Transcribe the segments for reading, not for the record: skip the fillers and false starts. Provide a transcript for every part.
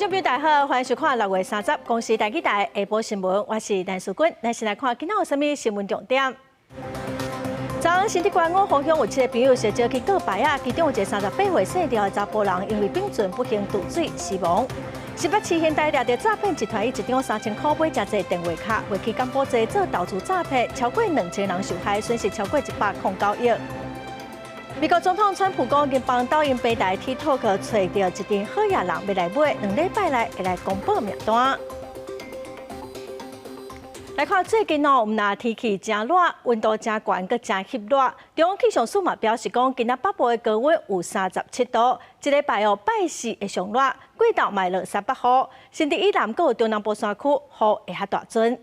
眾朋友大家好，歡迎收看6月30公視台語台下晡新聞，我是陳淑君。咱先來看今仔有啥物新聞重點。昨昏新竹縣五峰鄉有七个朋友相招去告白啊，其中有一个38歲姓廖的查埔人，因為冰船不幸墜水死亡。新北市現代掠著詐騙集團，以一張3000箍買誠濟電話卡，過去柬埔寨做投資詐騙，超過2000人受害，損失超過109億。美國總統川普講，𪜶幫抖音平台 TikTok 揣著一陣好野人欲來買，2禮拜內會來公布名單。來看最近哦，毋但天氣誠熱，溫度誠懸，閣誠翕熱。中央氣象署嘛表示講，今仔北部的高溫有37度，這禮拜哦拜四會上熱，過晝嘛會落西北雨。新竹以南閣有中南部山區雨會較大陣。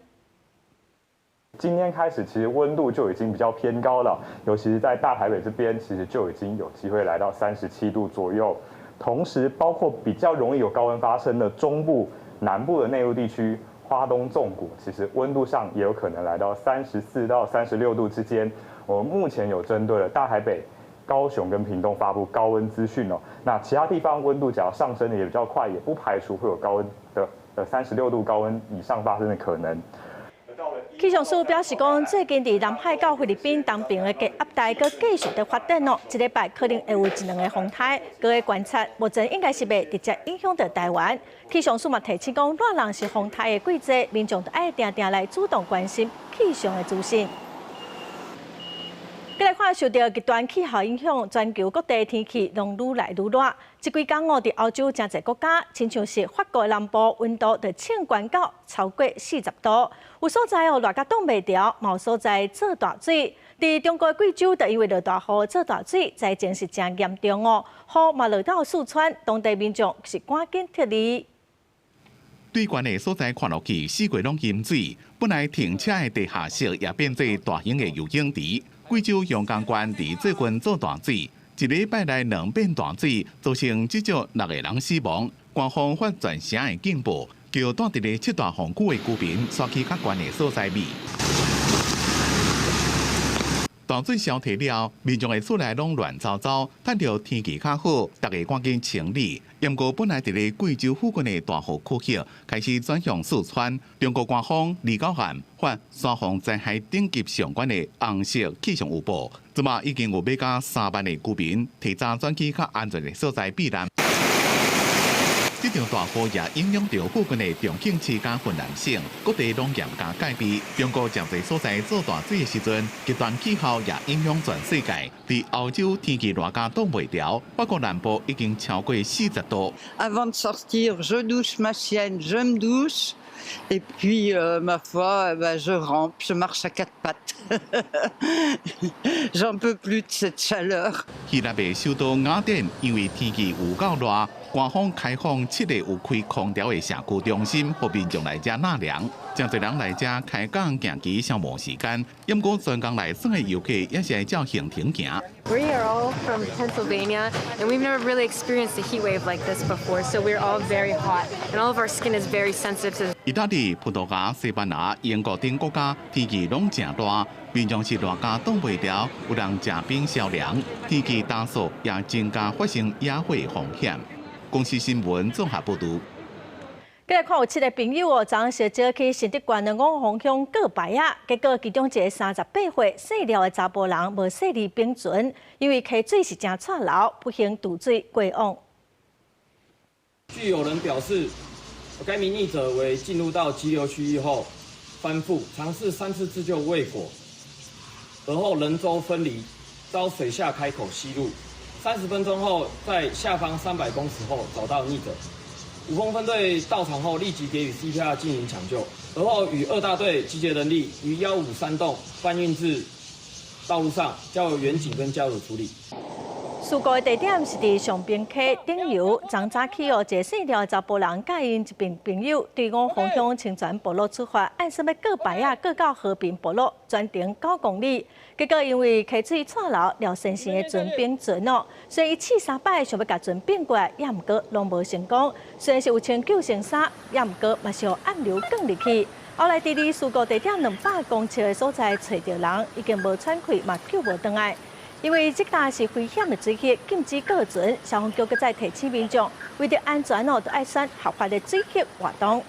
今天開始，其實溫度就已經比較偏高了，尤其是在大台北這邊，其實就已經有機會來到37度左右。同時，包括比較容易有高溫發生的中部、南部的內陸地區、花東縱谷，其實溫度上也有可能來到34到36度之間。我們目前有針對了大台北、高雄跟屏東發布高溫資訊哦。那其他地方溫度只要上升的也比較快，也不排除會有高溫的36度高溫以上發生的可能。氣象署表示講，最近佇南海到菲律賓東邊的低壓帶閣繼續佇發展哦，這禮拜可能會有一兩个風颱，閣會觀察，目前應該是袂直接影響著台灣。氣象署嘛提醒講，熱浪是風颱的季節，民眾著愛定定來主動關心氣象的資訊。閣來看受著極端氣候影響，全球各地天氣攏愈來愈熱。這幾工哦，佇歐洲誠濟國家，親像是法國南部溫度就衝懸到超過40度，有所在哦熱甲擋袂牢，嘛有所在做大水。佇中國貴州，就因為落大雨做大水，災情是誠嚴重哦。雨嘛落到四川，當地民眾是趕緊撤離。對懸的所在看落去，四界攏淹水。本來停車的地下室也變做大型的游泳池。貴州陽江縣佇最近做大水，一禮拜內兩遍大水，造成至少六个人死亡。官方發全城的警報，叫蹛佇咧七大風區的居民徙去較懸的所在避。大水消退了，民眾的厝內攏亂糟糟，趁著天氣較好，逐家趕緊清理。毋過本來佇咧貴州附近的大雨區域，開始轉向四川。中國官方離高縣發山洪災害等級上懸的紅色氣象預報，這馬已經有欲甲3萬的居民提早轉去較安全的所在避難。這場大雨也影響著附近的重慶市佮雲南省，各地攏嚴加戒備。中國誠濟所在做大水的時陣，極端氣候也影響全世界。佇歐洲天氣熱甲擋袂牢，法國南部已經超過40度。 Avant de sortir, je douche ma chienne, je me douche, et puis ma foi, ben, je rampe, je marche à quatre pattes. J'en peux plus de cette chaleur. 希臘的首都雅典因為天氣有夠熱，官方開放七个有開空調的社區中心，予民眾來遮納涼。誠濟人來遮開講行棋消磨時間。毋過專工來耍的遊客也是愛照行程行。 We are all from Pennsylvania, and we've never really experienced a heat wave like this before, so we're all very hot, and all of our skin is very sensitive to. 意大利、葡萄牙、西班牙、英國等國家天氣攏誠熱，民眾是熱甲擋袂牢，有人食冰消涼。天氣乾燥也增加發生野火風險。公視新聞綜合報導。閣來看有七个朋友哦，昨昏相招去新竹縣的五峰鄉告白啊，結果其中一个38歲姓廖的查埔人無繫離冰船，因為溪水是誠掣流，不幸墜水過往。據有人表示，該名溺者為進入到急流區域後翻覆，嘗試三次自救未果，而後人舟分離，遭水下開口吸入。30分鐘後，在下方300公尺後找到溺者。五峰分隊到場後立即給予 CPR 進行搶救，而後與二大隊集結人力於153洞搬運至道路上，交由員警跟家屬處理。事故的地點是佇上爿溪頂游，昨早起哦，一个姓廖的查埔人佮𪜶一群朋友對五峰鄉清泉部落出發，按算欲過白仔，過到和平部落，全程9公里。結果因為溪水掣流，廖先生的船反船哦，所以伊試三擺想欲共船反過來，也毋過攏無成功。雖然是有穿救生衫，也毋過嘛是予暗流捲入去。後來佇離事故地點200公尺的所在揣著人，已經無喘氣，嘛救無轉來。因為這搭是危險的水域，禁止過船。消防局閣再提醒民眾，為著安全哦，著愛選合法的水域活動。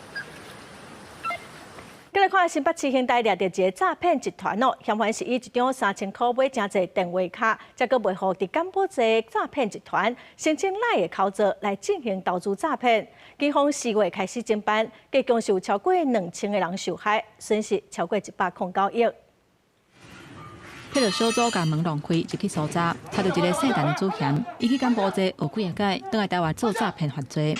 閣來看新北市刑大掠著一个詐騙集團哦，嫌犯是以一張3000箍買誠濟電話卡，再閣賣予佇柬埔寨詐騙集團，申請 LINE 的口座來進行投資詐騙。警方4月開始偵辦，計共是有超過2000個人受害，損失超過109億。彼個小組共門弄開，入去搜查，查著一个姓陳的主嫌，伊去柬埔寨學幾仔擺，轉來台灣做詐騙犯罪。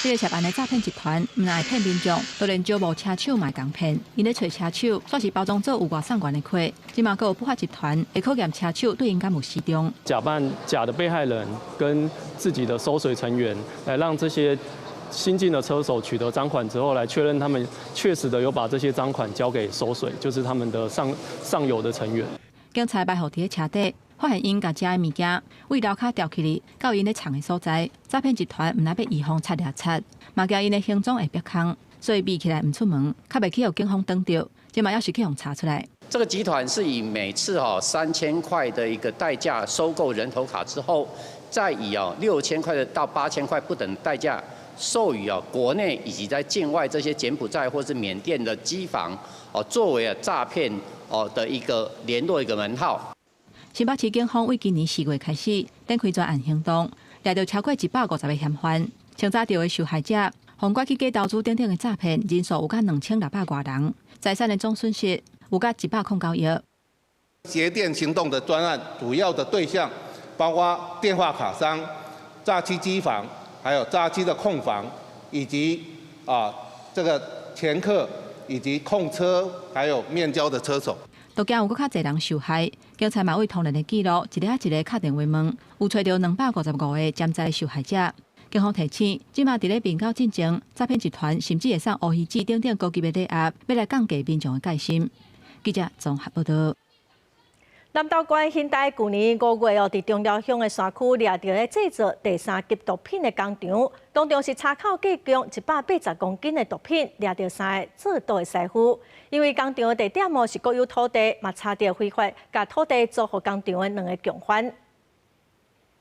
這个涉案的詐騙集團，毋但會騙民眾，就連招募車手嘛會共騙。𪜶咧揣車手，煞是包裝做有外送員的客。這馬閣有不法集團會考驗車手對𪜶敢有死忠。假扮假的被害人跟自己的收水成員，來讓這些新進的車手取得贓款之後，來確認他們確實的有把這些贓款交給收水，就是他們的上上游的成員。警察埋伏佇咧車底，發現𪜶共食的物件，對樓跤調起來，到𪜶咧藏的所在。詐騙集團毋但欲預防賊掠賊，嘛驚𪜶的行蹤會曝空，所以避起來毋出門，較袂去予警方擋著。這馬猶是去予查出來。這個集團是以每次3000塊的一個代價收購人頭卡之後，再以6000塊的到8000塊不等代價授予國內以及在境外這些柬埔寨或是緬甸的機房作為詐騙的一個聯絡一個門號。新北市警方為今年4月開始展開專案行動，掠著超過150個嫌犯，清查著的受害者，予拐去假投資等等的詐騙人數有甲2600外人，財產的總損失有甲109億。截電行動的專案主要的對象包括電話卡商、詐欺機房，還有詐欺的控房，以及這個掮客，以及控車，還有面交的車手。都驚有閣較濟人受害，警察嘛對通聯的記錄，一个一个敲電話問，有揣著255個潛在受害者。警方提醒，這馬佇咧面交進前，詐騙集團甚至會送烏魚子等等高級的禮盒，欲來降低民眾的戒心。記者綜合報導。南投縣刑大舊年5月哦，佇中寮鄉的山區掠著咧製造第三級毒品的工廠，當中是查扣計共180公斤的毒品，掠著三個製毒的師傅。因為工廠的地點哦是國有土地，嘛查著非法共土地租予工廠的兩个共犯。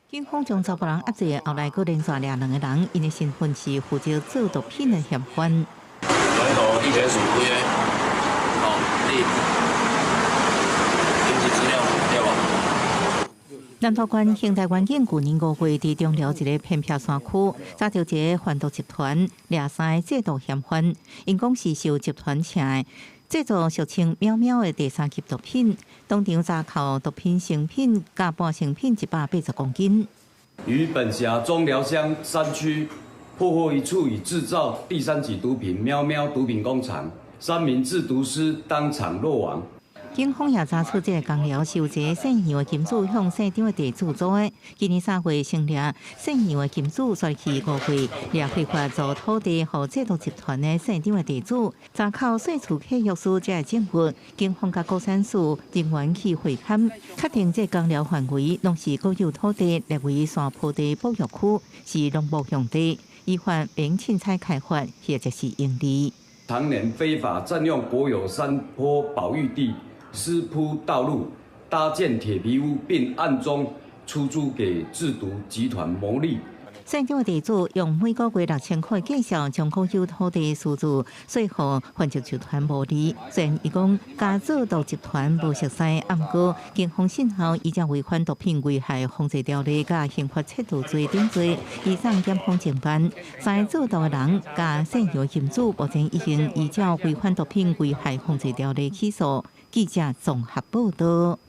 警方將查埔人押解，後來閣連續掠兩个人，𪜶的身份是負責做毒品的嫌犯。南投地檢署幾个？哦，你。資料對無？南投縣刑大員警舊年5月，佇中寮一个偏僻山區，查著一个販毒集團，掠三个製毒嫌犯，𪜶講是受集團請的，製造俗稱喵喵的第三級毒品，當場查扣毒品成品佮半成品180公斤。於本轄中寮鄉山區破獲一處以製造第三級毒品喵喵毒品工廠，三名製毒師當場落網。警方也查出這个工寮是由一个姓楊的金主向姓張的地主租的。今年3月成立姓楊的金主煞去5月掠非法租土地予製毒集團的姓張的地主，查扣稅厝契約書這个證物。警方佮鼓山署人員去會勘，確定這工寮範圍攏是國有土地，列為山坡地保育區，是農牧用地，依法免凊彩開發或者是營利。常年非法佔用國有山坡保育地。私鋪道路、搭建鐵皮屋，並暗中出租給製毒集團牟利。姓張的地主用每個月6000塊價數，將國有土地出租，稅予販毒集團牟利。雖然伊講佮製毒集團無熟似，毋過警方訊後依照違反毒品危害防制條例佮刑法竊盜罪等罪，移送檢方偵辦。三个製毒的人佮姓楊金主，目前已經依照違反毒品危害防制條例起訴。記者綜合報導。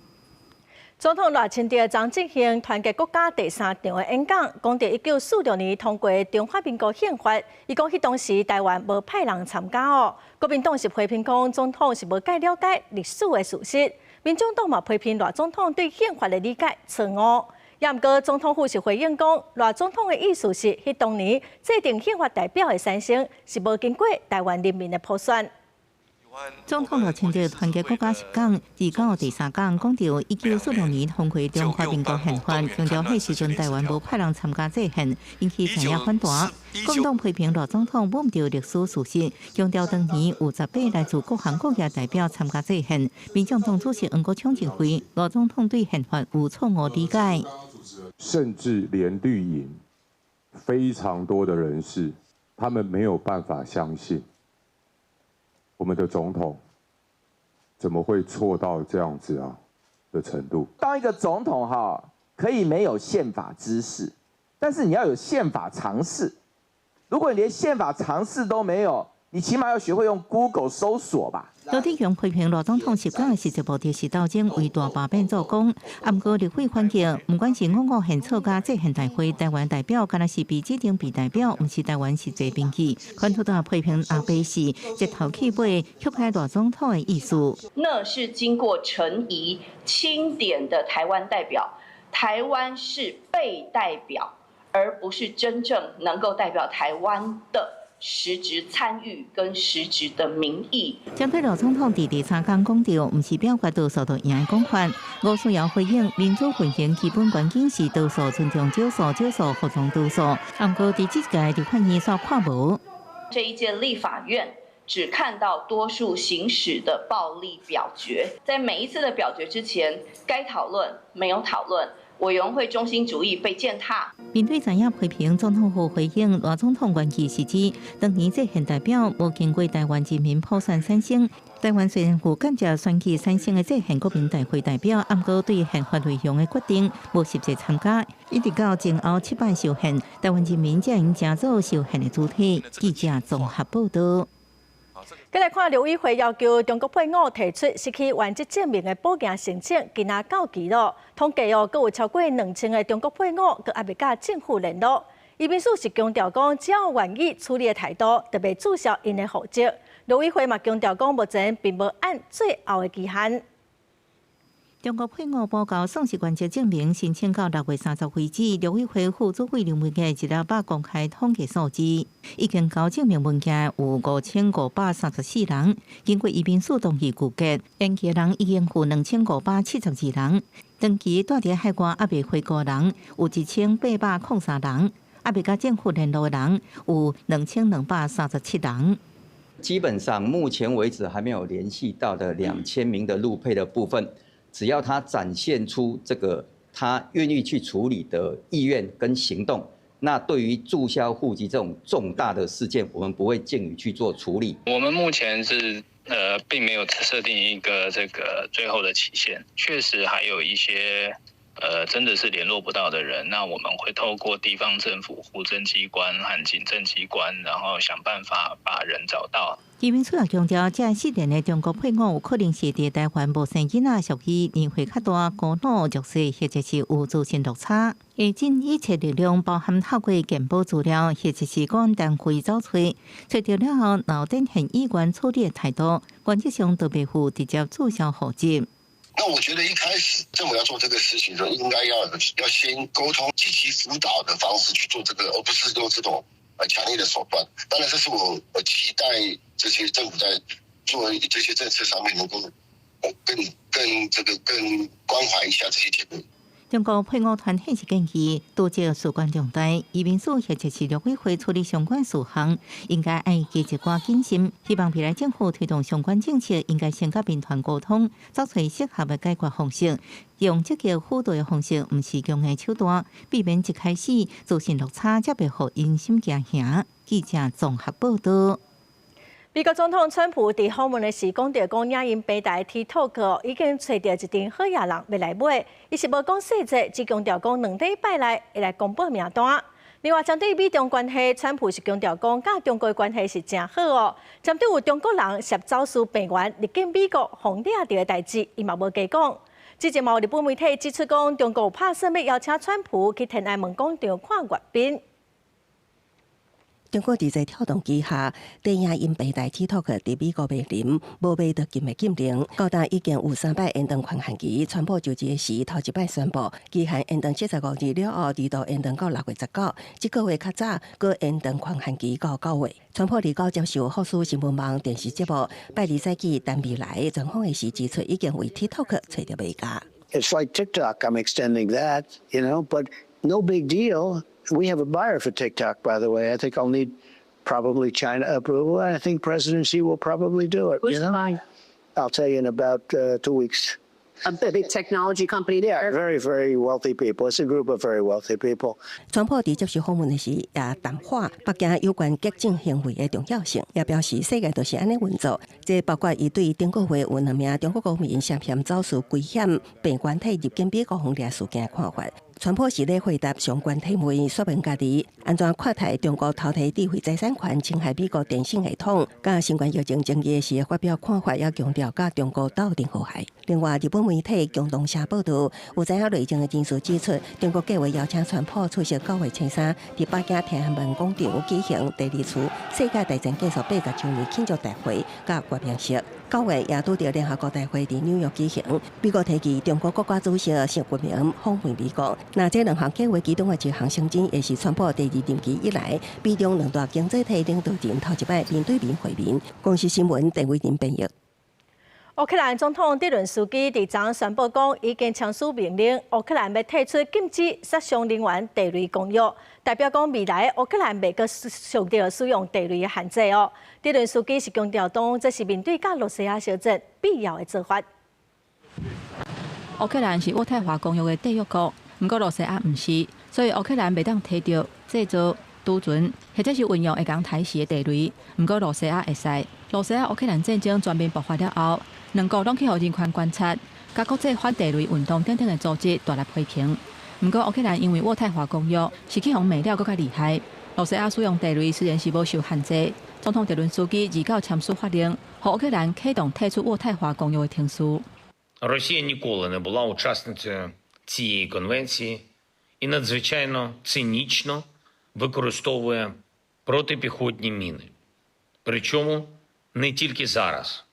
總統賴清德昨進行團結國家第三場的演講，講著1946年通過中華民國憲法，伊講彼當時台灣無派人參加哦。國民黨是批評講總統是無蓋了解歷史的事實，民眾黨嘛批評賴總統對憲法的理解錯誤。也毋過總統府是回應講，賴總統的意思是，彼當年制定憲法代表的產生是無經過台灣人民的普選。總統賴清德團結國家十講，二九第三講講著1946年通過中華民國憲法，強調彼時陣台灣無派人參加制憲，引起在野反彈。共黨批評賴總統罔著歷史事實，強調當年有18來自各行各業代表參加制憲。民進黨主席黃國昌認為，賴總統對憲法有錯誤理解。甚至連綠營非常多的人士，他們沒有辦法相信我們的總統怎麼會錯到這樣子啊的程度？當一個總統哈，可以沒有憲法知識，但是你要有憲法常識。如果你連憲法常識都沒有，你起碼要學會用 Google 搜索吧。羅智強批評賴總統十講的實際目的是鬥爭為大罷免做工，毋過立委反擊，毋管是五五憲草佮制憲大會，台灣代表敢若是被指定被代表，毋是台灣實際民意。反對黨批評阿伯是日頭去尾，曲解賴總統的意思。那是經過陳儀欽點的台灣代表，台灣是被代表，而不是真正能夠代表台灣的實質參與跟實質的民意。針對賴總統佇第三講講著，毋是表決多數就贏的講法。吳思瑤回應民主運行基本關鍵是多數尊重少數，少數服從多數。毋過佇這屆立法院煞看無。這一屆立法院只看到多數行使的暴力表決，在每一次的表決之前，該討論沒有討論。委員會中心主義被踐踏。面對在野批評，總統府回應賴總統原意是指，當年制憲代表無經過台灣人民普選產生。台灣雖然有間接選舉產生的制憲國民大會代表，毋過對憲法內容的決定無實際參加。一直到前後七擺修憲，台灣人民才會成做修憲的主體。記者綜合報道。繼來看陸委會要求中國配偶提出失去原籍證明的補件申請，今仔到期囉。統計哦，閣有超過2000個中國配偶，閣猶未佮政府聯絡。移民署是強調講，只要願意處理的態度，就袂註銷𪜶的戶籍。陸委會嘛強調講，目前並無按最後的期限。中國配偶補交喪失原籍證明申請到6月30為止，陸委會副主委林文傑一禮拜公開統計數字，已經交證明文件有5534人，經過移民署同意具結，延期的人已經有2572人，長期蹛佇海外猶未回國人有1803人，猶未佮政府聯絡的人有2237人。基本上目前為止還沒有聯繫到的2000名的陸配的部分。只要他展現出這個他願意去處理的意願跟行動，那對於註銷戶籍這種重大的事件，我們不會逕予去做處理。我們目前是並沒有設定一個這個最後的期限，確實還有一些真的是聯絡不到的人，那我們會透過地方政府、戶政機關和警政機關，然後想辦法把人找到。移民署也強調，這失聯的中國配偶有可能是佇台灣無生囡仔，屬於年歲較大、孤老、弱勢，或者是有資訊落差。會盡一切力量，包含透過健保資料，或者是講單位找揣，揣著了後，若展現意願處理的態度，原則上都袂赴直接註銷戶籍。那我覺得一開始政府要做這個事情的時候，應該要先溝通、積極輔導的方式去做這個，而不是用這種強硬的手段。當然，這是我期待這些政府在做這些政策上面能夠更這個更關懷一下這些姐妹。中國配偶團體是建議，拄則事關重大，移民署或者是陸委會處理相關事項，應該愛加一寡謹慎。希望未來政府推動相關政策，應該先佮民團溝通，找揣適合的解決方式，用積極輔導的方式，毋是強硬手段，避免一開始造成落差，才袂予人心驚嚇。記者綜合報道。美國總統川普佇訪問的時講著講，影音平台 TikTok 已經揣著一陣好野人欲來買，伊是無講細節，只強調講2禮拜內會來公布名單。另外，針對美中關係，川普是強調講，佮中國關係是誠好哦。針對有中國人涉走私病原入境美國，予掠著的代誌，伊嘛無加講。之前嘛有日本媒體指出講，中國有拍算欲邀請川普去天安門廣場看閱兵。中國佇這挑動之下，電影音平台 TikTok 佇美國面臨無買著金的禁令，到今已經有三擺延長寬限期。川普就職時頭一擺宣布，期限延長75日了後，二度延長到6月19，這個月較早，閣延長寬限期到9月。川普二九接受福斯新聞網電視節目，拜二早起談未來專訪的時指出，已經為 TikTok 揣著買家。 It's like TikTok. I'm extending that, but no big deal. We have a buyer for TikTok, by the way. I think I'll need probably China approval. And I think President Xi will probably do it. Who's buying? I'll tell you in about 2 weeks. A big technology company there. Very, very wealthy people. It's a group of very wealthy people. 川普佇接受訪問的時，也淡化北京有關激進行為的重要性，也表示世界就是按呢運作。這包括伊對頂個月有兩名中國公民涉嫌走私危險病原體入境美國予掠事件的看法。川普是咧回答相關提問，說明家己按怎看待中國偷提智慧財產權侵害美國電信系統，佮新冠疫情爭議時發表看法，也強調佮中國鬥陣和諧。另外，日本媒體共同社報道，有知影內情的人士指出，中國計劃邀請川普出席9月初三佇北京天安門廣場舉行第二次世界大戰結束80週年慶祝大會佮閱兵式。9月也拄著聯合國大會佇紐約舉行，美國提議中國國家主席習近平訪問美國。若這兩項計劃其中的一項成真，會是川普第二任期以來，美中兩大經濟體領導人頭一擺面對面會面。公視新聞鄧偉林編譯。烏克蘭總統澤倫斯基佇昨宣布講，已經簽署命令，烏克蘭欲退出禁止殺傷人員地雷公約，代表講未來烏克蘭袂閣受著使用地雷的限制哦。澤倫斯基是強調講，這是面對佮羅西亞相戰必要的做法。烏克蘭是渥太華公約的締約國，毋過羅西亞毋是，所以烏克蘭袂當提著製造、儲存或者是運用會共刣死的地雷。毋過羅西亞會使。羅西亞烏克蘭戰爭全面爆發了後，兩國攏去予人權觀察、佮國際反地雷運動等等的組織大力批評。毋過烏克蘭因為渥太華公約是去予罵了閣較厲害。羅西亞使用地雷雖然是無受限制，總統澤倫斯基二九簽署法令，予烏克蘭啟動退出渥太華公約的程序。 Росія ніколи не була учасницею цієї конвенції і надзвичайно цинічно використовує протипіхотні міни. Причому не тільки зараз,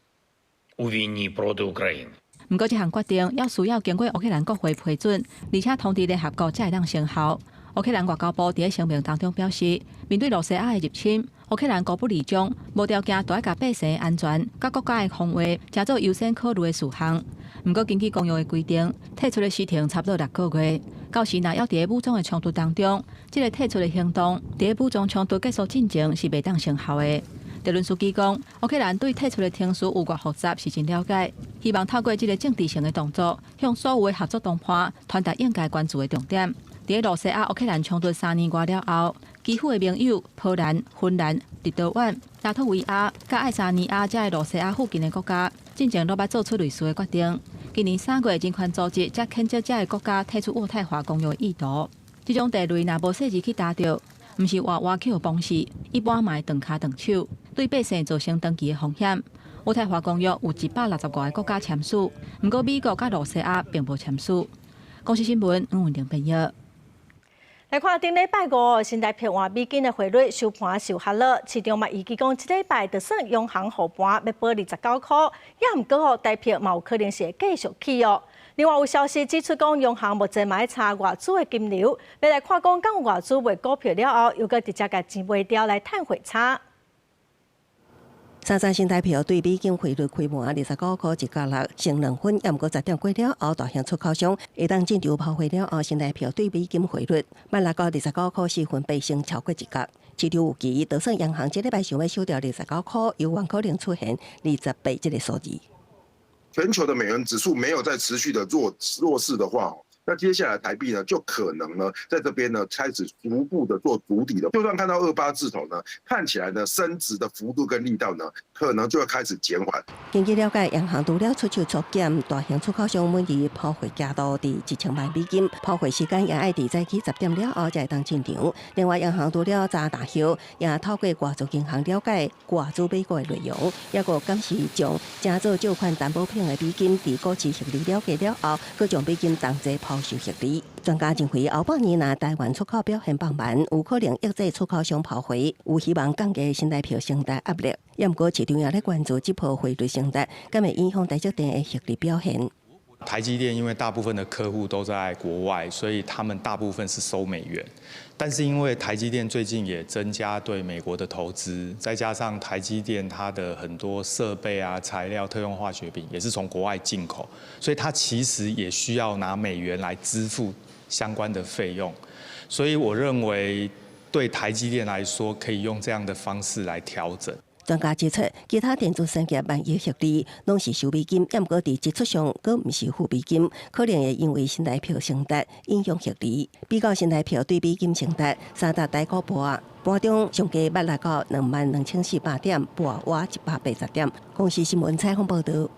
у війні проти України. 毋過這項決定猶需要經過烏克蘭國會批准，而且通知聯合國才會當生效。烏克蘭外交部佇聲明當中表示，面對羅西亞的入侵，烏克蘭孤不離將，無條件都愛共百姓安全、佮國家的防衛，成做優先考慮的事項。毋過根據公約的規定，退出的時程差不多6個月。到時若猶佇武裝的衝突當中，這個退出的行動，佇武裝衝突結束進前是袂當生效的。澤倫斯基講，烏克蘭對退出的程序有偌複雜是真了解，希望透過這個政治性的動作，向所有的合作同伴傳達應該關注的重點。佇羅西亞烏克蘭衝突3年外了後，基輔的盟友波蘭、芬蘭、立陶宛、拉脫維亞、佮愛沙尼亞這个羅西亞附近的國家，進前攏捌做出類似的決定。今年3月，人權組織才譴責這个國家退出渥太華公約的意圖。這種地雷若無細緻去打著，毋是活活去予崩死，一般嘛會斷跤斷手，對百姓造成長期的風險。渥太華公約有160外個國家簽署，毋過美國佮羅西亞並無簽署。公視新聞黃文玲編譯。來看頂禮拜五，新台幣換美金的匯率收盤受較落，市場嘛預期講這禮拜就算央行護盤欲保29塊，也毋過吼台幣嘛有可能是會繼續起哦。另外有消息指出講，央行目前嘛佇查外資的金流，欲來看講，敢有外資賣股票了後，又閣直接共錢賣掉來趁匯差。三三新台幣對美金匯率開盤29塊1角6，升2分，也毋過10點過了後，大型出口商會當進場拋貨了後，新台幣對美金匯率慢落到29塊4分8升超過一角。市場預期，就算央行這禮拜想欲守佇29塊，猶原可能出現28這個數字。全球的美元指數沒有再持續的弱勢的話，那接下來台幣呢就可能呢在這邊呢開始逐步的做築底了。就算看到28字頭呢，看起來呢升值的幅度跟力道呢，可能就會開始減緩。根據了解，央行除了出手縮減大型出口商每日拋匯額度佇1000萬美金，拋匯時間也愛佇早起10點了後才會當進場。另外，央行除了查大戶，也透過外資銀行了解外資買股的內容，抑閣監視將成做借款擔保品的美金佇股市獲利了結了後，閣將美金同齊拋售獲利。專家認為，後半年若台灣出口表現放慢，有可能抑制出口商炮回，有希望降低新台票承擔壓力。也毋過市場也咧關注這波匯率升值，敢會影響台積電的獲利表現。台積電因為大部分的客戶都在國外，所以他們大部分是收美元。但是因為台積電最近也增加對美國的投資，再加上台積電它的很多設備啊、材料、特用化學品也是從國外進口，所以它其實也需要拿美元來支付相關的費用。所以我認為對台積電來說，可以用這樣的方式來調整。專家指出，其他電子產業萬一獲利，攏是收美金，毋過佇支出上，閣毋是付美金，可能會因為新台票升值影響獲利。比較新台票對美金升值，三大台股盤盤中上低捌來到22,400點，盤倚180點。公視新聞採訪報導。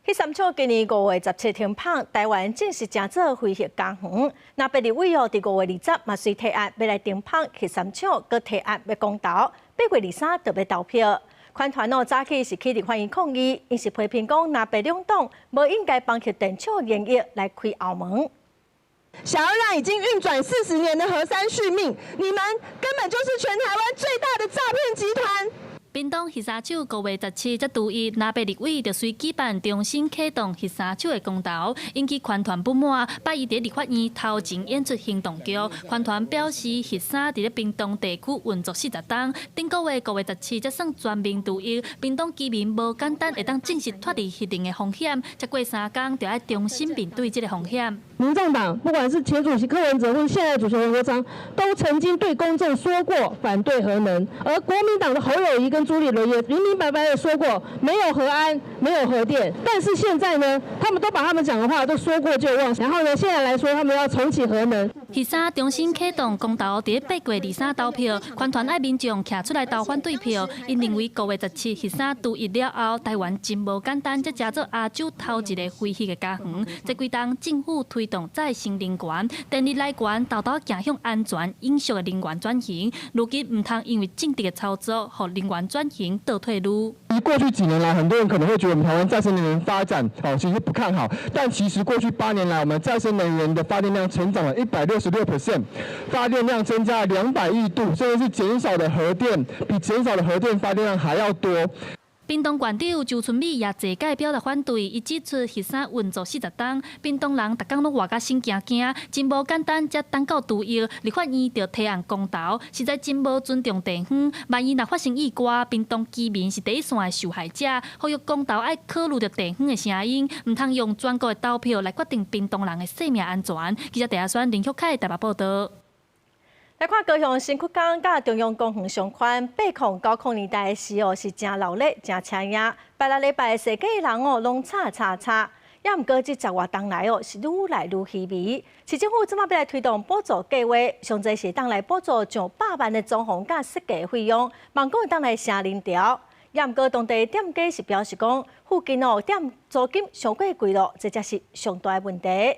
彼三廠今年5月17停麭，台灣正式成做非核家園。藍白立委哦，佇5月20嘛隨提案欲來停麭核三廠，閣提案欲公投，8月23就欲投票。環團哦，早起是去立法院抗議，𪜶是批評講藍白兩黨無應該放核電廠營業來開後門。想要讓已經運轉40年的核三續命，你們根本就是全台灣最大的詐騙集團。屏東核三廠5月17才除役，藍白立委就隨舉辦重新啟動核三廠的公投，引起環團不滿，拜一佇立法院頭前演出行動劇。環團表示，核三佇咧屏東地區運作40冬，頂個月5月17才算全面除役，屏東居民無簡單會當正式脫離核能的風險，才過3工就愛重新面對這個風險。民眾黨不管是前主席柯文哲，或是現在主席黃國昌，都曾經對公眾說過反對核能，而國民黨的侯友宜跟朱立倫也明明白白的說過沒有核安，沒有核電。但是現在呢，他們都把他們講的話都說過就忘，然後呢，現在來說他們要重啟核能。核三重新啟動公投，佇8月23投票，環團愛民眾徛出來投反對票。𪜶認為5月17核三除役了後，台灣真無簡單，才成做亞洲頭一个非核的家園。這幾冬政府推動再生能源，電力來源沓沓走向安全、永續的能源轉型。如今毋通因為政治的操作，予能源轉型倒退嚕。過去幾年來，很多人可能會覺得我們台灣再生能源發展哦，其實不看好。但其實過去8年來，我們再生能源的發電量成長了166%，發電量增加了200億度，甚至是減少的核電比減少的核電發電量還要多。屏東縣長周春米也坐蓋表達反對，伊指出核三運作40冬，屏東人逐工攏活甲心驚驚，真無簡單，才等到除役，立法院就提案公投，實在真無尊重地方。萬一若發生意外，屏東居民是第一線的受害者。呼籲公投愛考慮著地方的聲音，毋通用全國的投票來決定屏東人的生命安全。記者鄭亞宣、林旭凱台北報導。來看高雄新堀江佮中央公園相寬，8090年代的時哦，是誠鬧熱、誠車影。拜六禮拜踅街的人哦，攏吵吵吵。也毋過這十外冬來哦，是愈來愈稀微。市政府這擺欲來推動補助計劃，上濟是會當來補助上百萬的裝潢佮設計費用，望講會當來省人潮。也毋過當地店家是表示講，附近哦店租金傷過貴囉，這才是上大的問題。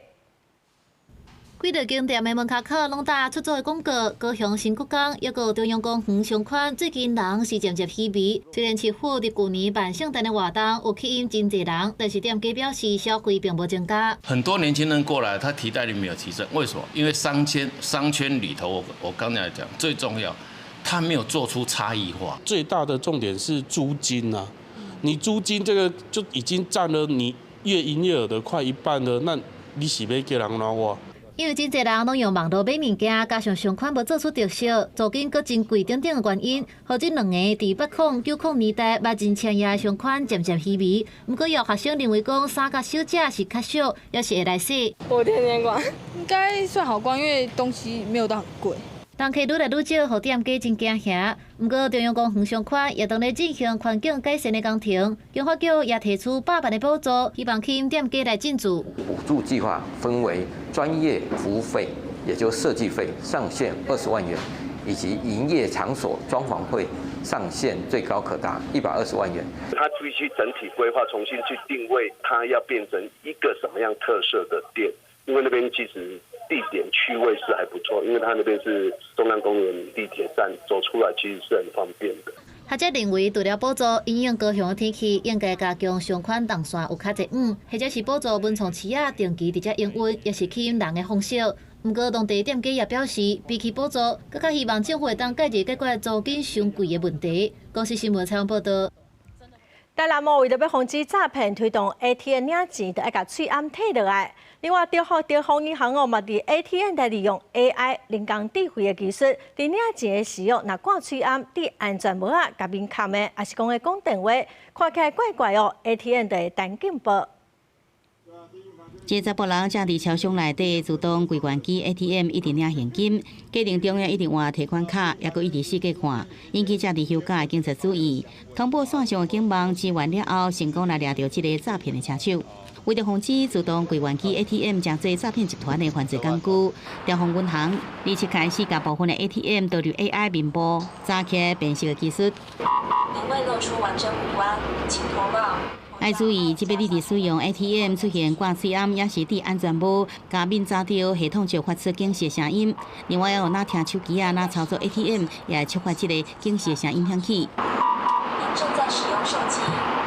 幾多間店的門跤口攏打出租的廣告，高雄新堀江抑閣中央公園商圈，最近人是漸漸稀微。雖然市府佇舊年辦聖誕的活動有吸引真濟人，但是店家表示消費並無增加。很多年輕人過來，他提袋率沒有提升，為什麼？因為商圈商圈裡頭，我剛才講最重要，他沒有做出差異化。最大的重點是租金啊，你租金這個就已經佔了你月營業額的快一半了，那你是欲叫人按怎活？因為真濟人攏用網路買物件，加上商圈無做出特色，租金閣真貴等等的原因，予這兩个佇80、90年代捌真車影的商圈漸漸稀微。毋過有學生認為講，衫佮小食是較俗，也是會來踅。我天天逛，應該算好逛，因為東西沒有到很貴。人客愈來愈少，予店家真驚嚇。毋過中央公園商圈也當咧進行環境改善的工程，經發局也提出百萬的補助，希望吸引店家來進駐。補助計劃分為專業服務費，也就設計費上限20萬元，以及營業場所裝潢費上限最高可達120萬元。他必須整體規劃，重新去定位，它要變成一個什麼樣特色的店，因為那邊其實地點區位是還不錯，因為它那邊是中央公園地鐵站，走出來其實是很方便的。學者認為，除了補助，因應高雄的天氣，應該加強相關動線有較濟遠，或者是補助文創市仔定期佇遮營運，也是吸引人的方式。毋過，當地店家也表示，比起補助，閣較希望政府會當解決解決租金傷貴的問題。公視新聞採訪報導。台南哦，為著欲防止詐騙，推動 ATM 領錢，著愛共喙罨退落來。另外，兆豐銀行哦，嘛佇 ATM 來利用 AI 人工智慧的技術，佇領錢的時哦，若掛喙罨，戴安全帽仔，共面崁的，抑是講咧講電話，看起來怪怪哦，ATM 就會彈警報。這查埔人正佇超商內底自動櫃員機 ATM 一直領現金，過程中一直換提款卡，抑閣一直四界看，引起正佇休假的警察注意。通報線上的警網支援了後，成功來掠著這個詐騙的車手。為著防止自動櫃員機 ATM 成做詐騙集團的犯罪工具，兆豐銀行27開始共部分的 ATM 導入 AI 面部查起辨識的技術。您未露出完整五官，請脫帽。愛注意，這擺你佇使用 ATM 出現掛喙罨，抑是戴安全帽，共面罩著，系統就發出警示聲音。另外，猶若聽手機仔，若操作 ATM，也會觸發這個警示聲音響起。您正在使用手機，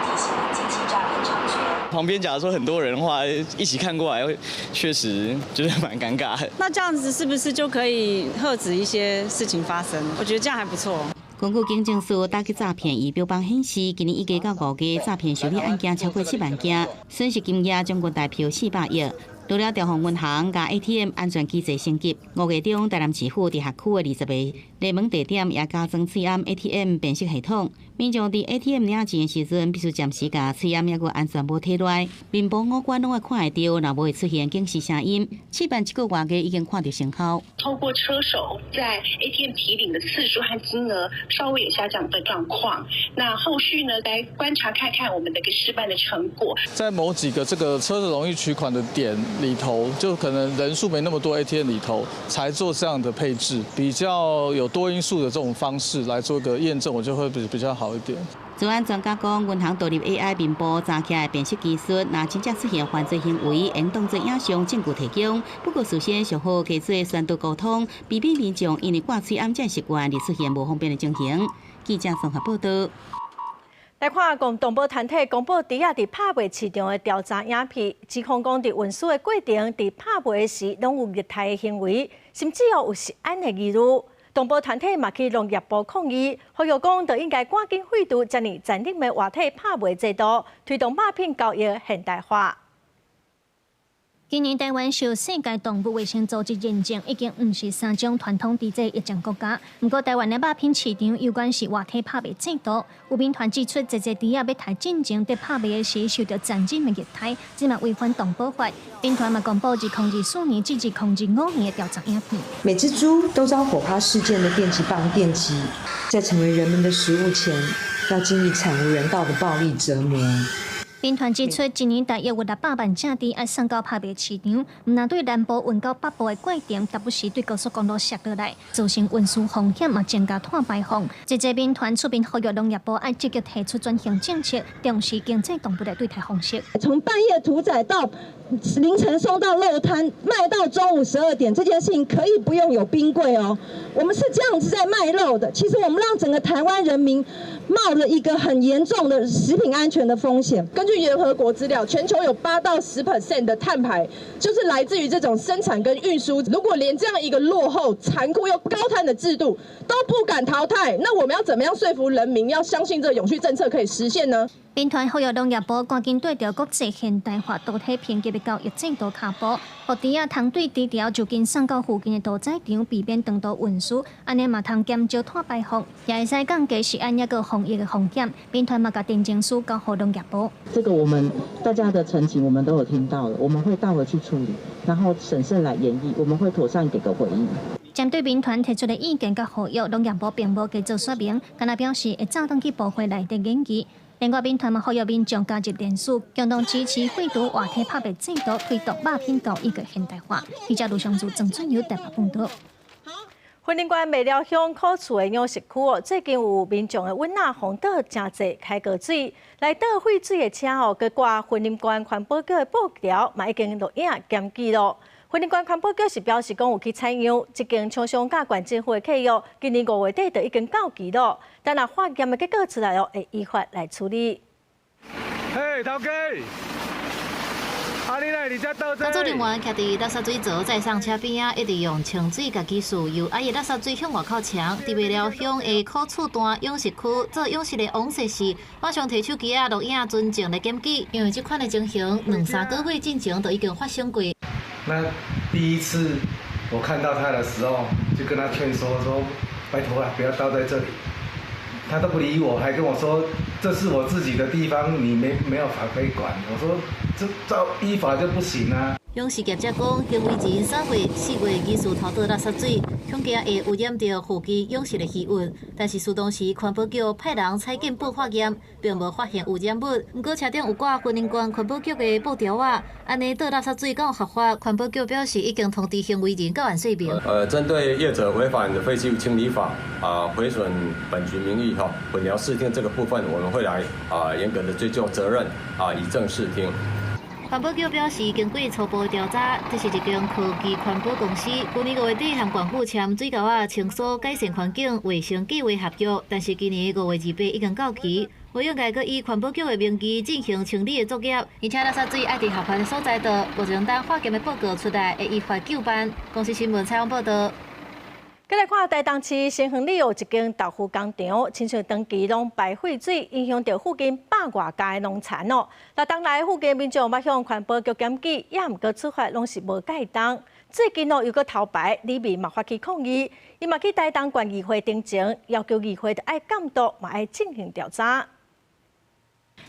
提醒您近期詐騙猖獗。旁邊假如說很多人的話，一起看過來，會確實就是蠻尷尬。那這樣子是不是就可以遏止一些事情發生？我覺得這樣還不錯。根據警政署打擊詐騙儀表板顯示，今年已經到5月，詐騙受理案件超過7萬件，損失金額將近台票400億。除了兆豐銀行共 ATM 安全機制升級，5月中台南市府佇轄區的20个熱門地點也加裝喙罨 ATM 辨識系統。民眾佇 ATM 領錢的時陣，必須暫時共喙罨抑閣安全帽脫落來，面部五官攏愛看會著，若無會出現警示聲音。試辦一個外月已經看著成效。透過車手在 ATM 提領的次數和金額稍微有下降的狀況。那後續呢，來觀察看看我們的個試辦的成果。在某幾個這個車子容易取款的點裡頭，就可能人數沒那麼多 ATM 裡頭，才做這樣的配置，比較有多因素的這種方式來做個驗證，我就會比較好一點。資安專家講，銀行導入 AI 面部查起來辨識技術，若真正出現犯罪行為，應當做影像證據提供。不過事先上好加做宣導溝通，避免民眾因為掛喙罨這習慣而出現無方便的情形。記者綜合報導。來看，講動保團體公布豬仔佇拍賣市場的調查影片，指控講佇運輸的過程，佇拍賣時攏有虐待的行為，甚至哦有食安的疑慮。動保團體嘛去農業部抗議，呼籲講就應該趕緊廢除遮爾殘忍的活體拍賣制度，推動肉品交易現代化。今年台灣受世界動物衛生組織認證，已經毋是三種傳統豬隻疫情國家。毋過台灣的肉品市場有關是活體拍賣制度，有民團指出，這濟豬仔欲刣進前佇拍賣的時受著殘忍的虐待，這嘛違反動保法。民團嘛公布2024年至2025年的調查影片。每隻豬都遭火花四濺的電擊棒電擊，在成為人們的食物前，要經歷慘無人道的暴力折磨。民團指出，一年大約有600萬隻豬愛送到拍賣市場，毋但對南部運到北部的過程，時不時對高速公路摔落來，造成運輸風險，嘛增加碳排放。這濟民團出面呼籲農業部愛積極提出轉型政策，重視經濟動物的對待方式。從半夜屠宰到凌晨送到肉攤，賣到中午12點，這件事情可以不用有冰櫃哦。我們是這樣子在賣肉的，其實我們讓整個台灣人民冒了一個很嚴重的食品安全的風險。根據聯合國資料，全球有8到10% 的碳排，就是來自於這種生產跟運輸。如果連這樣一個落後、殘酷又高碳的制度都不敢淘汰，那我們要怎麼樣說服人民要相信這個永續政策可以實現呢？民團呼籲農業部趕緊對著國際現代化屠體評級的交易制度跤步，予豬仔通對豬寮就近送到附近的屠宰場，避免長途運輸，按呢嘛通減少碳排放，也會使降低食安抑閣防疫的風險。民團嘛共陳情書交予農業部。這個我們大家的陳情我們都有聽到了，我們會帶回去處理，然後審慎來研議，我們會妥善給個回應。針對民團提出的意見佮呼籲，農業部並無加做說明，干焦表示會走轉去部會內底研議。另外，民團嘛呼籲民眾加入聯署，共同支持廢除活體拍賣制度，推動肉品交易的現代化。記者盧尚柱、鄭俊友台北報導。雲林縣麥寮鄉苦厝的養殖區哦，最近有民眾的阮仔予倒誠濟開高水，來倒廢水的車哦，閣掛雲林縣環保局的布條，嘛已經錄影檢舉囉。雲林縣環保局是表示講有去採樣，這間廠商佮縣政府的契約，今年5月底就已經到期了。等若化驗的結果出來了，會依法來處理。嘿，頭家。工作人員徛佇垃圾水槽載送車邊仔，一直用清水共技術，由壓垃圾水向外口衝。佇麥寮鄉的苦厝段養殖區做養殖的王說是，馬上提手機仔錄影存證來檢舉，因為這款的情形兩三個月進前就已經發生過。那第一次我看到他的時候，就跟他勸說說：拜託啦，不要倒在這裡。他都不理我，還跟我說這是我自己的地方，你沒有法可以管。我說這照依法就不行啊。養殖業者講，行為人3月、4月疑似偷倒垃圾水，恐驚會污染著附近養殖的魚塭。但是，事當時環保局派人採檢報化驗，並無發現污染物。毋過車頂有掛雲林縣環保局的布條仔，按呢倒垃圾水敢有合法？環保局表示已經通知行為人到案說明。針對業者違反廢棄物清理法啊，毀損本局名譽哈，混淆視聽這個部分，我們會來啊嚴格的追究責任啊，以正視聽。環保局表示，經過初步調查，這是一間科技環保公司，去年5月底和縣府簽水溝仔清掃改善環境衛生計劃合約，但是今年5月28已經到期，無應該閣以環保局的名義進行清理的作業，而且垃圾水愛佇合法的所在倒，目前等化驗的報告出來，會依法究辦。公視新聞採訪報導。再來看台東市新園里有一間豆腐工廠，親像長期攏排廢水，影響著附近百外家的農田哦。那當來附近民眾捌向環保局檢舉，也毋過處罰攏是無蓋當。最近哦又閣偷排，里民嘛發起抗議，伊嘛去台東縣議會陳情，要求議會著愛監督，嘛愛進行調查。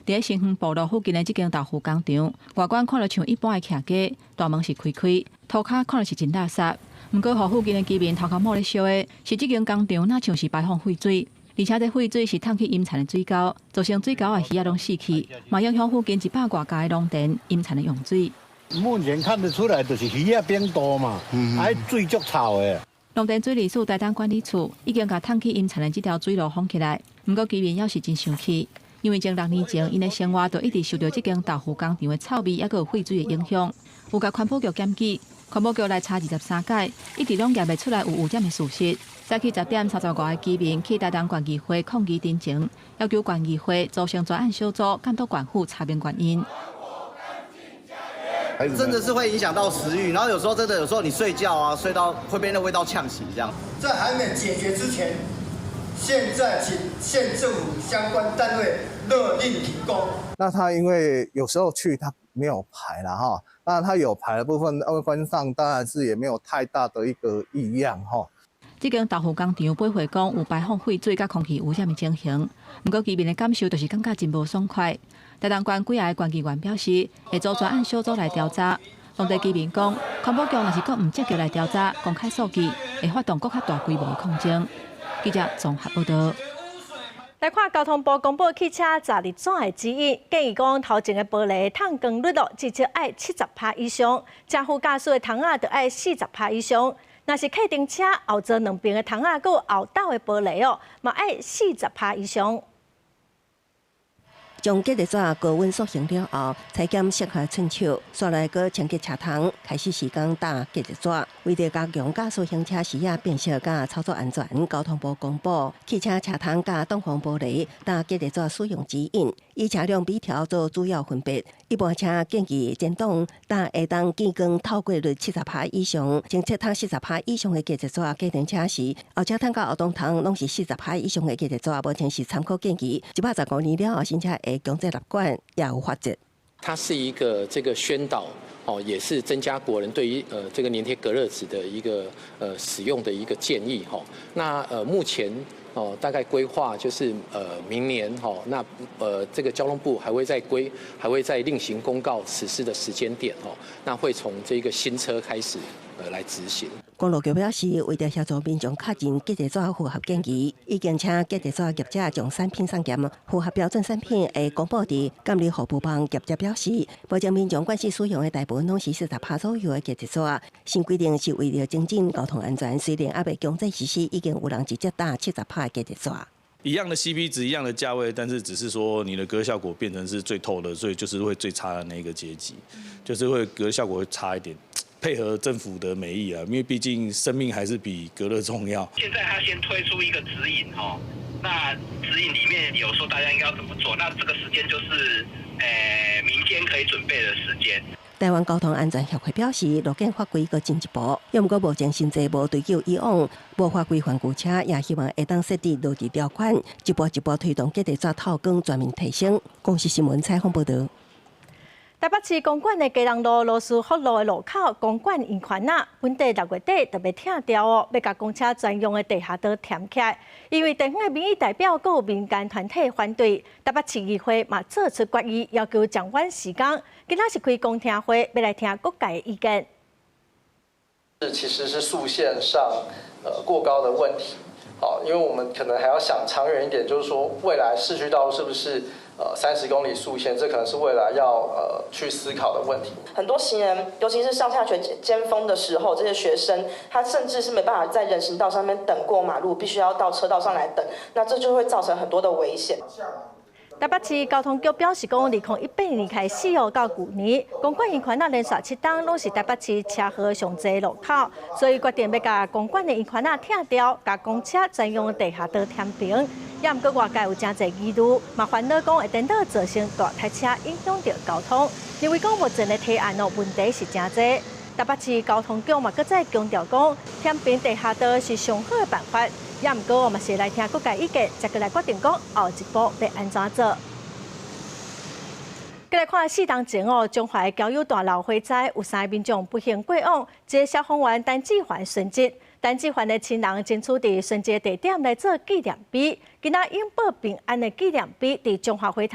佇咧新園部落附近的這間豆腐工廠，外觀看著像一般的徛家，大門是開開，塗跤看著是真垃圾。毋過，予附近的居民頭殼冒咧燒的，是這間工廠若像是排放廢水，而且這廢水是淌去陰田的水溝，造成水溝的魚仔攏死去，嘛影響附近100外家的農田陰田的用水。目前看得出來，就是魚仔變多嘛，啊水足臭的。農田水利署台東管理處已經共淌去陰田的這條水路封起來，毋過居民猶是真生氣，因為從6年前，𪜶的生活就一直受著這間豆腐工廠的臭味，抑閣有廢水的影響，有共環保局檢舉。環保局來查23擺，一直攏驗袂出來有污染的事實。早起10點30外个居民去台東縣議會抗議陳情，要求縣議會組成專案小組監督縣府查明原因。真的是會影響到食慾，然後有時候真的有時候你睡覺啊，睡到會被那味道嗆醒這樣。在還沒解決之前，現在請縣政府相關單位勒令停工。那他因為有時候去他沒有排了哈，那他有排的部分，外觀上當然是也沒有太大的一個異樣哈。這間豆腐工廠背回講有排放廢水佮空氣污染的情形，毋過居民的感受就是感覺真無爽快。台東縣幾个縣議員表示，會組專案小組來調查。當地居民講，環保局若是閣毋積極來調查，公開數據，會發動閣較大規模的抗爭。記者綜合報導。來看交通部公布汽車閘熱紙的指引，建議講頭前的玻璃透光率哦，至少愛70%以上；正副駕駛的窗仔著愛40%以上。若是客停車後座兩邊的窗仔，閣有後斗的玻璃哦，嘛愛40%以上。將隔熱紙高溫塑形了後，裁剪適合寸尺，煞來閣清潔車窗，開始時間搭隔熱紙。為著加強駕駛行車時仔辨識佮操作安全，交通部公布汽車車窗佮擋風玻璃搭隔熱紙使用指引，以車輛比條做主要分別。一般車建議前擋搭會當見光透過率70%以上，前側窗40%以上的隔熱紙，計程車時後車窗佮後擋窗攏是40%以上的隔熱紙，目前是參考建議。115年了後，新車會強制納管，也有罰則。它是一個這個宣導，哦，也是增加國人對於這個黏貼隔熱紙的一個使用的一個建議，哈。那目前哦大概規劃就是明年哈，那這個交通部還會再規，還會再另行公告實施的時間點，哦，那會從這個新車開始來執行。公路局表示，為著協助民眾確認隔熱紙符合建議，已經請隔熱紙業者將產品送檢，符合標準產品會公布佇監理服務網。業者表示，目前民眾慣勢使用的大部分攏是40%左右的隔熱紙。新規定是為著增進交通安全，雖然猶未強制實施，已經有人直接搭70%的隔熱紙。一樣的 CP 值，一樣的價位，但是只是說你的隔效果變成是最透的，所以就是會最差的那個階級，就是會隔效果會差一點。配合政府的美意啊，因為畢竟生命還是比隔熱重要。現在他先推出一個指引哦，那指引裡面有說大家應該要怎麼做，那這個時間就是民間可以準備的時間。台灣交通安全協會表示，路檢法規閣進一步，猶毋過目前新制無追究以往無法規範舊車，也希望會當設置落地條款，一步一步推動隔熱紙透光全面提升。公視新聞採訪報導。台北市公館的基隆路羅斯福路的路口，公館圓環仔，本地6月底就欲拆掉哦，欲共公車專用的地下道填起來。因為地方的民意代表閣有民間團體反對，台北市議會嘛做出決議，要求暫緩時工。今仔是開公聽會，欲來聽各界的意見。其實是速限上，過高的問題。好，因為我們可能還要想長遠一點，就是說未來市區道路是不是30公里速限，這可能是未來要去思考的問題。很多行人，尤其是上下學尖峰的時候，這些學生他甚至是沒辦法在人行道上面等過馬路，必須要到車道上來等，那這就會造成很多的危險。台北市交通局表示講，2018年開始哦，到舊年，公館圓環仔連續7冬攏是台北市車禍上濟路口，所以決定欲共公館的圓環仔拆掉，共公車專用地下道填平。也毋過外界有誠濟疑慮，嘛煩惱講會顛倒造成大塞車，影響著交通。認為講目前的提案哦，問題是誠濟。台北市交通局嘛，閣再強調講，填平地下道是上好的辦法。也毋過，我嘛是來聽各界意見，才閣來決定講後一步欲按怎做。閣來看4冬前哦，彰化交友大樓火災有三个民眾不幸過往，一个消防員陳志環殉職，陳志環的親人爭取佇殉職地點來做紀念碑，今仔永保平安的紀念碑佇彰化火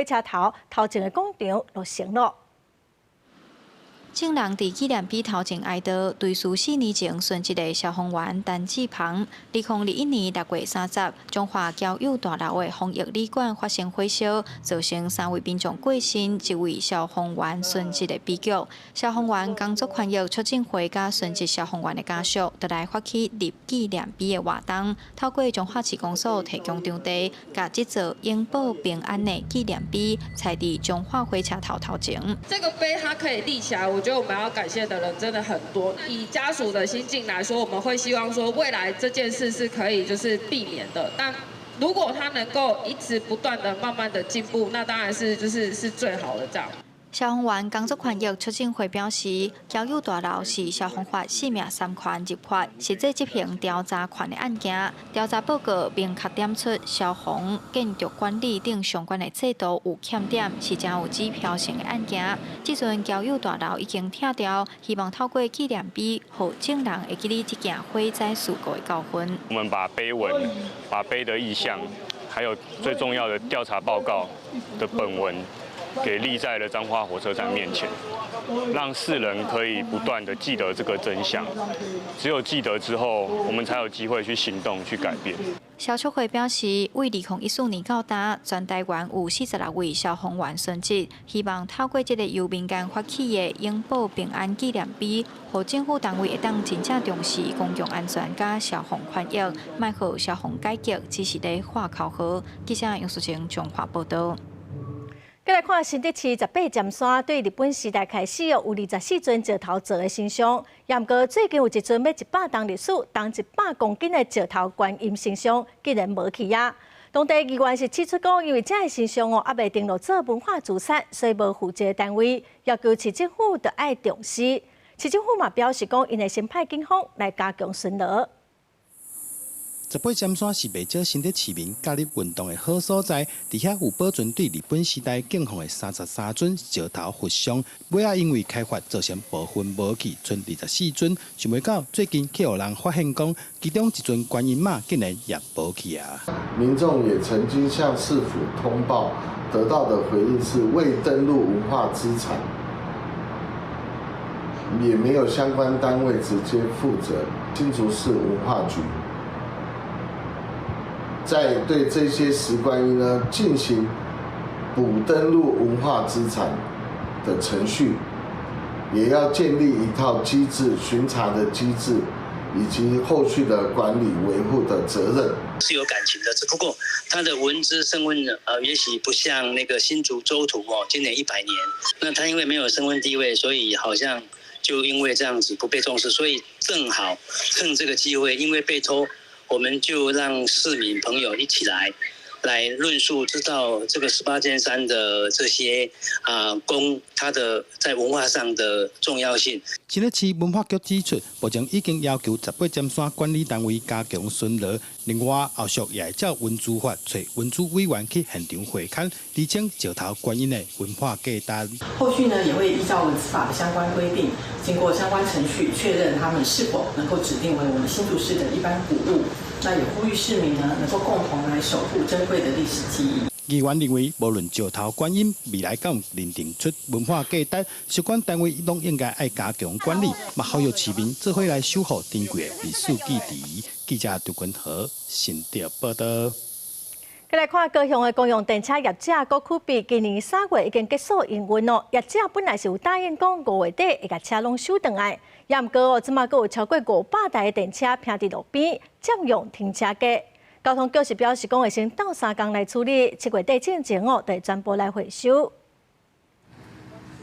車頭頭前的廣場落成囉。眾人佇紀念碑頭前哀悼，追思4年前殉職的消防員陳志鵬。2021年6月30，彰化交友大樓的防疫旅館發生火燒，造成三位民眾過身，一位消防員殉職的悲劇。消防員工作權益促進會佮殉職消防員的家屬，就來發起立紀念碑的活動，透過彰化市公所提供場地，共這座永保平安的紀念碑，採佇彰化火車頭頭前。這個碑它可以立起來，我覺得我們要感謝的人真的很多。以家屬的心境來說，我們會希望說未來這件事是可以就是避免的。但如果他能夠一直不斷的慢慢的進步，那當然是就是是最好的這樣。消防員工作權益促進會表示，交友大樓是消防法四命三權入法，實際執行調查權的案件。調查報告明確點出消防、建築管理等相關的制度有欠點，是誠有指標性的案件。這陣交友大樓已經拆掉，希望透過紀念碑，予眾人會記得這件火災事故的教訓。我們把碑文、把碑的意向，還有最重要的調查報告的本文，給立在了彰化火車站面前，讓世人可以不斷地記得這個真相。只有記得之後，我們才有機會去行動、去改變。消促會表示，為2014年到今，全台灣有46位消防員殉職，希望透過這個由民間發起的永保平安紀念碑，予政府單位會當真正重視公共安全佮消防權益，莫予消防改革只是咧喊口號。記者楊淑晴彰化報導。閣來看新竹市十八尖山，對日本時代開始哦，有24尊石頭做的神像。也毋過最近有一尊欲100冬歷史，重100公斤的石頭觀音神像，竟然無去啊！當地議員是指出講，因為這个神像哦，猶未登錄做文化資產，所以無負責單位要求市政府著愛重視。市政府嘛表示講，𪜶會先派警方來加強巡邏。十八尖山是袂少新竹市民假日運動的好所在，佇遐有保存對日本時代敬奉的33尊石頭佛像，尾仔因為開發造成部分無去，賰24尊。想袂到最近去予人發現講，其中一尊觀音媽竟然也無去啊！民眾也曾經向市府通報，得到的回應是未登錄文化資產，也沒有相關單位直接負責。新竹市文化局在對這些石觀音呢進行補登錄文化資產的程序，也要建立一套機制，巡查的機制，以及後續的管理維護的責任。是有感情的，只不過他的文資身份也許不像那個新竹州圖哦，今年100年，那他因為沒有身份地位，所以好像就因為這樣子不被重視，所以正好趁這個機會，因為被偷，我們就讓市民朋友一起來論述，知道這個十八尖山的這些啊宮，它的在文化上的重要性。新北市文化局指出，目前已經要求十八尖山管理單位加強巡邏，另外後續也會照文資法，揣文資委員去現場會勘，釐清石頭觀音的文化價值。後續呢，也會依照文資法的相關規定，經過相關程序確認他們是否能夠指定為我們新竹市的一般古物。那也呼籲市民呢，能夠共同來守護珍貴的歷史記憶。議員認為，無論石頭觀音未來敢有認定出文化價值，相關單位攏應該愛加強管理，嘛呼籲市民做伙來守護珍貴的歷史記憶。記者杜君和新竹報道。來看高雄的公用電車業者高曲比，今年3月已經結束營運咯。業者本來是有答應講5月底會共車攏收轉來，也毋過哦，這馬閣有超過500台的電車停佇路邊，佔用停車格。交通局是表示講會先鬥相共來處理，7月底進前哦，就會全部來回收。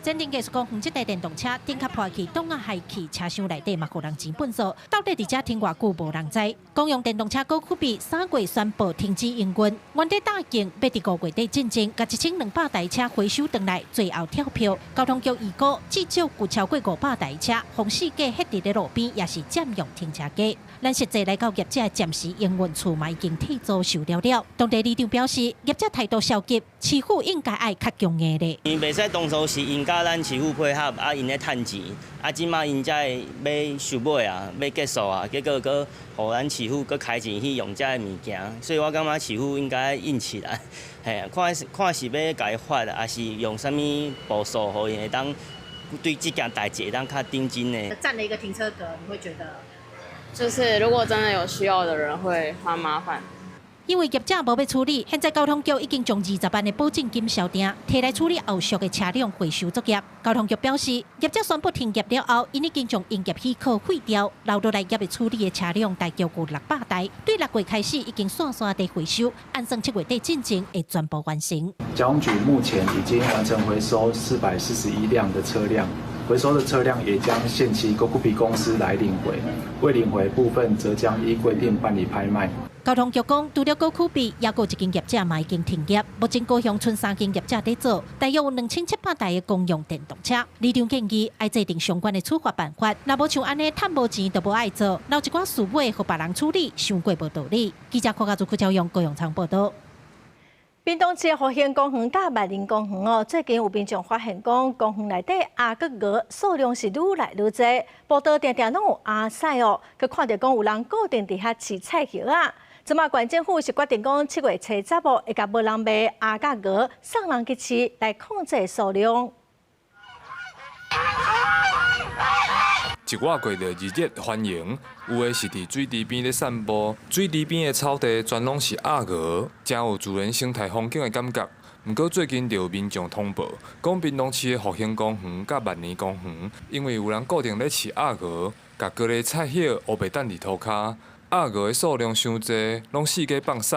前鎮藝術公園這台電動車頂殼破去，擋仔害去車廂內底嘛，予人錢糞掃。到底佇遮停偌久無人知。公用電動車高曲比3月宣布停止營運，原底答應欲佇5月底進前，共1200台車回收轉來，最後跳票。交通局預估至少有超過500台車，予四界歇佇咧路邊，也是佔用停車格。咱實際來到業者暫時營運處嘛，已經退租收了了。當地里長表示，業者態度消極，市府應該愛較強硬咧。𪜶袂使當初是𪜶佮咱市府配合，啊，𪜶咧趁錢，啊，這馬𪜶才會欲收尾啊，欲結束啊，結果閣予咱市府閣開錢去用這个物件，所以我感覺市府應該硬起來，嘿，看看是欲共伊罰，抑是用啥物步數，予𪜶會當對這件代誌會當較認真的。佔了一個停車格，你會覺得？就是如果真的有需要的人，會蠻麻煩。因為業者無欲處理，現在交通局已經將20萬的保證金銷訂，提來處理後續的車輛回收作業。交通局表示，業者宣布停業了後，𪜶已經將營業許可廢掉，留落來猶未處理的車輛大約有600台，對6月開始已經線線佇回收，按算7月底進前會全部完成。交通局目前已經完成回收441輛的車輛。回收的車輛也將限期高酷比公司來領回，未領回部分則將依規定辦理拍賣。交通局講，除了高曲比，猶閣有一間業者嘛已經停業。目前高雄賰三間業者佇做，大約有2700台的公用電動車。里長建議愛制定相關的處罰辦法，若無像按呢趁無錢就無愛做，留一寡事尾予別人處理，傷過無道理。記者郭家祖、郭昭勇高雄倉報道。屏東市復興公園佮萬寧公園哦，最近有民眾發現講，公園內底鴨佮鵝數量是愈來愈濟，步道定定攏有鴨屎哦，閣看著講有人固定佇遐飼菜葉仔。這馬縣政府是決定講，7月初10哦，會共無人賣鴨佮鵝送人去飼來控制數量。一倚過著熱烈歡迎，有的是佇水池邊咧散步，水池邊的草地全攏是鴨鵝，誠有自然生態風景的感覺。毋過最近就有民眾通報，講屏東市的復興公園佮萬年公園，因為有人固定咧飼鴨鵝，共高麗菜葉烏白擲佇塗跤，鴨鵝的數量傷濟，攏四界放屎，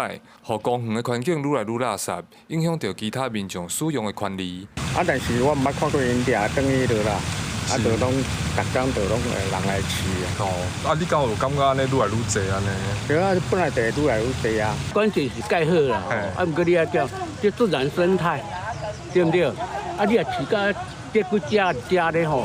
予公園的環境愈來愈垃圾，影響著其他民眾使用的權利。啊，但是我毋捌看過𪜶掠轉去落啦。啊，就攏逐工就攏會人來飼啊。哦，啊，你敢有感覺按呢愈來愈濟按呢？對啊，本來就會愈來愈濟啊。關鍵是蓋好啦，啊，毋過你愛叫這自然生態，對毋對？啊，你若飼甲這幾隻隻咧吼。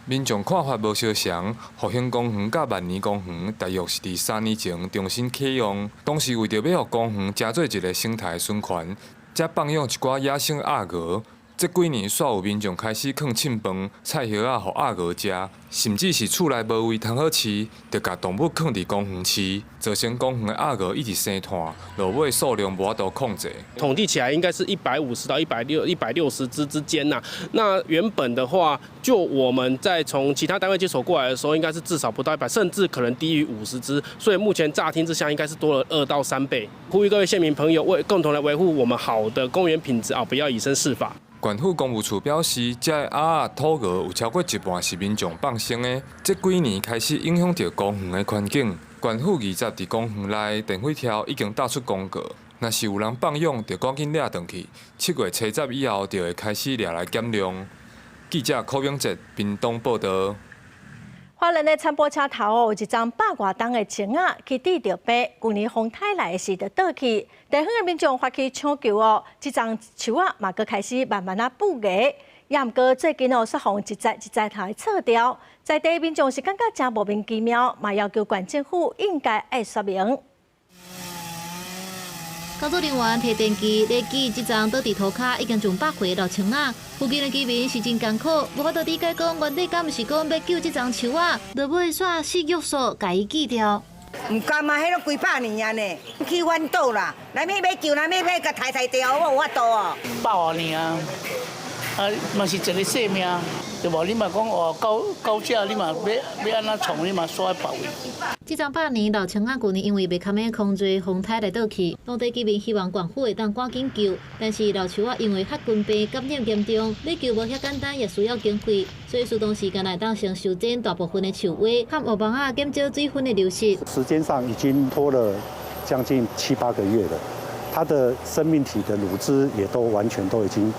民眾看法無相仝，復興公園佮萬年公園大約是佇3年前重新啟用，當時為著欲予公園成做一個生態循環，才放養一寡野生鴨鵝。這幾年，煞有民眾開始囥凊飯、菜葉仔予鴨鵝食，甚至是厝內無位通好飼，就共動物囥佇公園飼，造成公園的鴨鵝一直生湠，落尾數量無法度控制。統計起來應該是150到160隻之間吶。那原本的話，就我們在從其他單位接手過來的時候，應該是至少不到100，甚至可能低於50隻。所以目前乍聽之下，應該是多了2到3倍。呼籲各位縣民朋友，為共同來維護我們好的公園品質啊，不要以身試法。縣府公務處表示，這个鴨仔、土鵝有超過一半是民眾放生的，這幾年開始影響著公園的環境。縣府20佇公園內電火柱已經打出公告，若是有人放養，就趕緊掠轉去。7月初10以後，就會開始掠來減量。記者柯永哲屏東報導。花蓮的铲埔車頭哦，有一叢百外冬的松仔去治著病，舊年風颱來的時就倒去，地方的民眾發起搶救哦，這叢樹仔嘛閣開始慢慢仔復芽，也毋過最近哦，煞予一節一節頭去切掉，在地民眾是感覺誠莫名其妙，嘛要求縣政府應該愛說明。工作人員提電機咧鋸這叢倒佇塗跤已經上百歲的老松仔，附近的居民是真艱苦，無法度理解講原底敢毋是講欲救這叢樹仔，落尾煞死玉索共伊鋸掉。毋甘啊，彼攏幾百年啊呢，去阮倒啦，來欲欲救，來欲欲共刣刣掉，我有法度哦。百外年啊，啊嘛是一个生命，對無？你嘛講哦，到到這你嘛欲欲按怎創，你嘛煞愛別位。這叢百年老松仔，舊年因為袂堪的空濟風颱來倒去，當地居民希望縣府會當趕緊救，但是老樹仔因為白根病感染嚴重，欲救無遐簡單，也需要經費，所以適當時間來當先修剪大部分的樹尾，和烏網仔減少水分的流失。時間上已經拖了將近七八個月了，它的生命體的乳汁也都完全都已經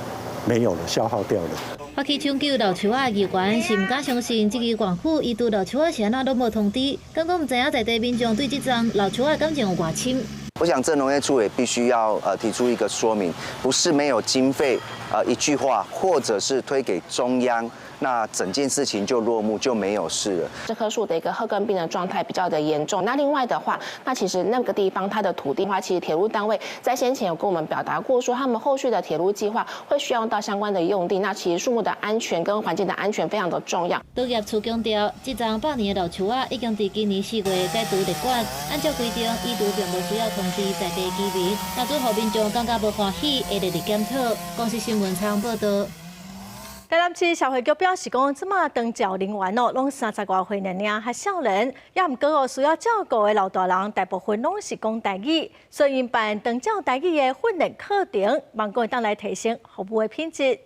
沒有了，消耗掉了。發起搶救老樹仔的議員是毋敢相信，這个縣府伊對老樹仔是按怎攏無通知，敢講毋知影在地民眾對這叢老樹仔感情有偌深。我想，這農業處也必須要提出一個說明，不是沒有經費，一句話，或者是推給中央，那整件事情就落幕，就沒有事了。這棵樹的一個褐根病的狀態比較的嚴重。那另外的話，那其實那個地方它的土地的話，其實鐵路單位在先前有跟我們表達過，說他們後續的鐵路計劃會需要到相關的用地。那其實樹木的安全跟環境的安全非常的重要。農業處強調，這叢百年的老樹仔已經佇今年4月解除列管，按照規定，移除並無需要通知在地居民。若準予民眾感覺無歡喜，會列入檢討。公視新聞採訪報道。台南市社會局表示講，這馬長照人員哦，攏三十外歲爾爾，較少年，也毋過哦，需要照顧的老大人，大部分攏是講台語，所以𪜶辦長照台語的訓練課程，望講會當來提升服務的品質。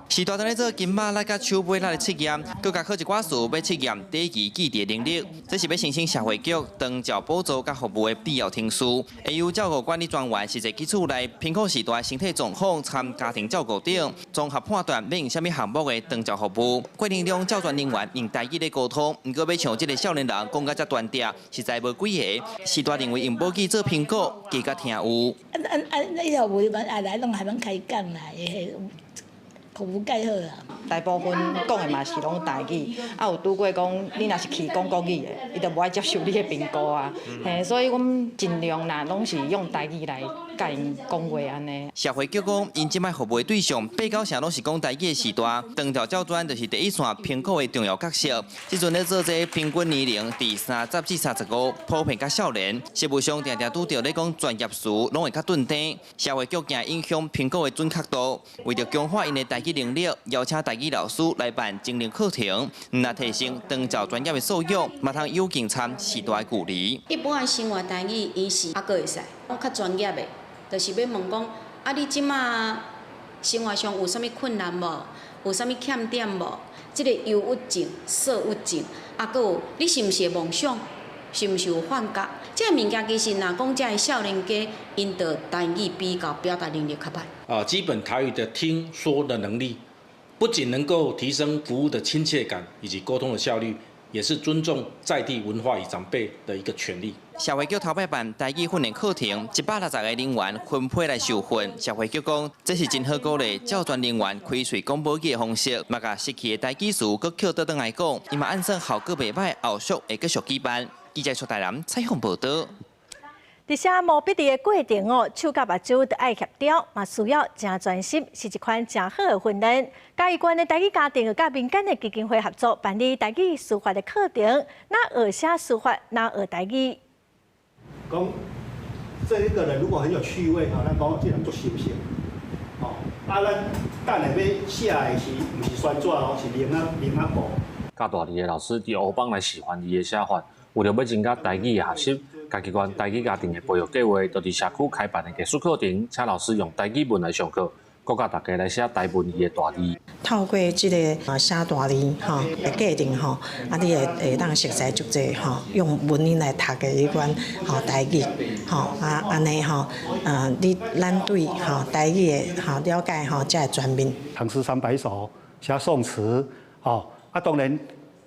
序大咧做金馬來佮手尾來測驗，閣共考一寡試欲測驗短期記憶能力。這是欲申請社會局長照補助佮服務的必要程序。會由照顧管理專員實際去厝內評估序大身體狀況、參家庭照顧等，綜合判斷欲用啥物項目的長照服務。過程中，照專人員用台語咧溝通，毋過欲像這个少年人講甲遮端正，實在無幾个。序大認為用母語做評估，加較聽有。啊啊啊！以後有啊來攏還免開講啦。服務蓋好啊！大部分講的嘛是攏台語，啊有拄過講你若是去講國語的，伊就無愛接受你的評估啊。嘿，所以阮盡量啦，攏是用台語來共𪜶講話按呢。社會局講，𪜶這擺服務的對象，八九成攏是講台語的序大，長照照專就是第一線評估的重要角色。這陣咧做這平均年齡佇30至35，普遍較少年，實務上定定拄著咧講專業詞，攏會較頓定。社會局驚影響評估的準確度，為著強化𪜶的台語能力，邀請台語老師來辦精練課程，毋但提升長照專業的素養，嘛通有競參序大的距離。一般的生活台語，伊是猶閣會使，講較專業的，就是欲問講，啊，你這馬生活上有啥物困難無？有啥物欠點無？這个憂鬱症、躁鬱症，啊，閣有你是毋是會夢想？是毋是有幻覺？這个物件其實若講這个少年家，𪜶著台語比較表達能力較歹。啊，基本台語的聽說的能力，不僅能夠提升服務的親切感以及溝通的效率，也是尊重在地文化與長輩的一個權利。社會局頭擺辦台語訓練課程，160個人員分批來受訓。社會局講，這是真好鼓勵照專人員開喙講母語的方式，嘛共失去的台語詞閣抾倒轉來講，伊嘛按算效果袂䆀，後續會繼續舉辦。記者出台南採訪報道。佇寫毛筆字的過程哦，手佮目睭都愛協調，嘛需要誠專心，是一款誠好的訓練。嘉義縣的台語家庭佮民間的基金會合作辦理台語書法的課程，若學寫書法，若學台語。講這一個人如果很有趣味，吼，咱講這人足心性，吼，啊，咱等下欲寫的是毋是宣紙哦，是奶仔奶仔布。教大字的老師佇烏邦來示範字的寫法，為著欲增加台語的學習，嘉義縣台語家庭的培育計劃，就佇社區開辦的藝術課程，請老師用台語文來上課，閣教大家來寫台文字的大字。透過這个寫大字吼的過程吼，啊，你會會當熟悉足濟吼，用文音來讀的彼款吼台語吼啊，按呢吼，你咱對吼台語的吼了解吼才會全面。唐詩三百首，寫宋詞，吼啊，當然。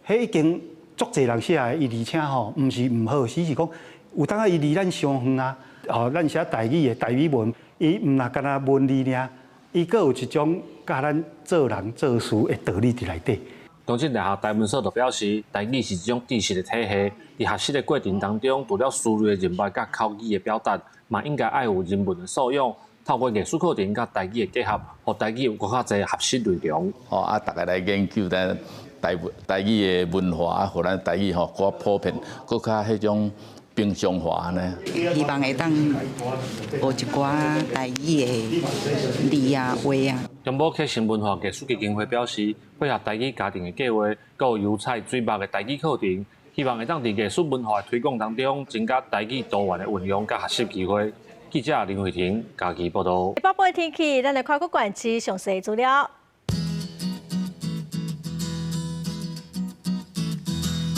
彼已經足濟人寫的，伊而且吼，毋是毋好，只是講有當仔伊離咱傷遠啊。吼，咱寫台語的台語文，伊毋若干焦文字爾，伊閣有一種教咱做人做事的道理佇內底。中正大學台文所就表示，台語是一種知識的體系，佇學習的過程當中，除了思慮的人脈佮口語的表達，嘛應該愛有人文的素養。透過藝術課程佮台語的結合，予台語有閣較濟學習內容。吼啊，逐家來研究咱台語的文化，啊，予咱台語吼閣較普遍，閣較彼種平常化呢。希望會當學一寡台語的字啊話啊。中部啟成文化藝術基金會表示，配合台語家庭的計劃，閣有油彩水墨的台語課程，希望會當佇藝術文化的推廣當中，增加台語多元的運用佮學習機會。記者林慧婷嘉義報導。北部的天氣，咱來看各縣市詳細資料。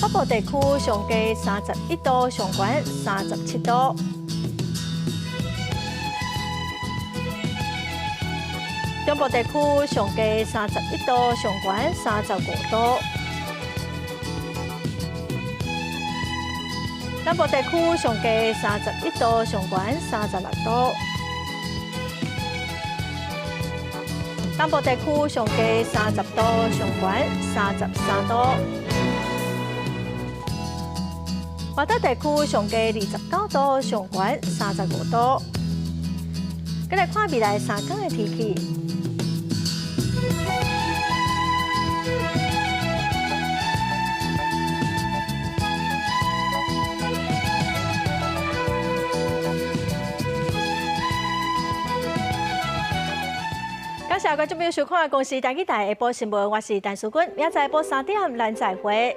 北部地區上低31度，上懸37度。中部地區上低31度，上懸35度。南部地區上低31度，上懸36度。東部地區上低30度，上懸33度。華東地區上低29度，上懸35度。再來看未來3天的天氣。感謝觀眾朋友收看《公視台語台》下晡新聞，我是陳淑君，明仔載晡3點，咱再會。